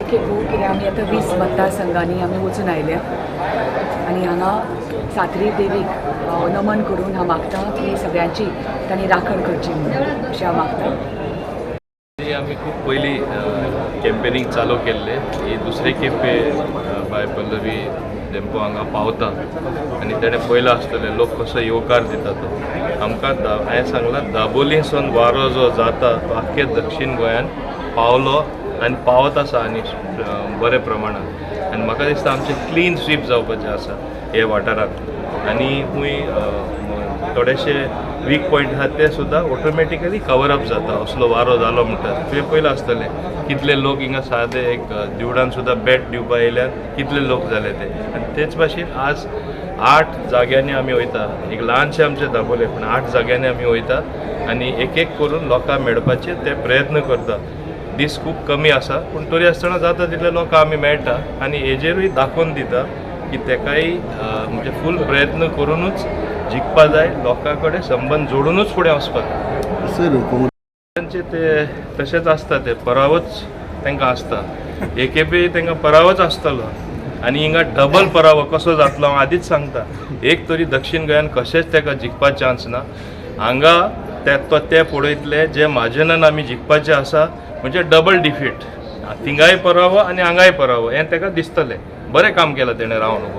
खेपो कित्याक आमी आतां 20 मतदारसंघांनी आमी वचून आयल्या आनी हांगा सातेरी देवीक नमन करून हांव मागता की सगळ्यांची तांणी राखण करची म्हणून, अशें हांव मागता. ही आमी खूब पयलीं कॅम्पेनींग चालू केल्लें. ही दुसरे खेपे बाय पल्लवी धेंपो हांगा पावता आनी तेणें पळयलां आसतलें लोक कसो येवकार दिता तो आमकां. हांवें सांगलां, दाबोलीसून वारो जो जाता तो आख्खे दक्षीण गोंयान पावलो आनी पावत आसा आनी बरे प्रमाणान. आनी म्हाका दिसता आमचें क्लीन स्वीप जावपाचें आसा हे वाठारांत आनी खूंय थोडेशे वीक पॉयंट आहात ते सुद्दां ऑटोमॅटिकली कवर अप जाता असलो वारो जालो म्हणटा. तुवें पयलां आसतलें कितले लोक हिंगा सादे एक दिवडान सुद्दां बेट दिवपा येयल्यार कितले लोक जाले ते. आनी तेच भाशेन आज आठ जाग्यांनी आमी वयता. एक ल्हानशें आमचें दाबोले, पूण आठ जाग्यांनी आमी वयता आनी एक एक करून लोकांक मेळपाचे ते प्रयत्न करता. दीस खूब कमी आसा, पूण तरी आसतना जाता तितले लोकांक आमी मेळटा आनी हेजेरूय दाखोवन दिता की तेकाय म्हणजे फूल प्रयत्न करुनूच जिखपा जाय, लोकां कडेन संबंद जोडुनूच फुडें वचपाक जाय. सर, काँग्रेस तांचे ते तशेंच आसता, ते परावच तांकां आसता. एक खेपे तांकां परावच आसतलो आनी हिंगा डबल परावो कसो जातलो हांव आदींच सांगता. एक तरी दक्षीण गोंयान कशेंच ताका जिखपा चान्स ना हांगा. ते तो ते पळयतले जे म्हाजनान आमी जिखपाचें आसा, म्हणजे डबल डिफीट, थिंगाय परावो आनी हांगाय परावो हें ताका दिसतलें. बरें काम केलां तेणें रावन उबो.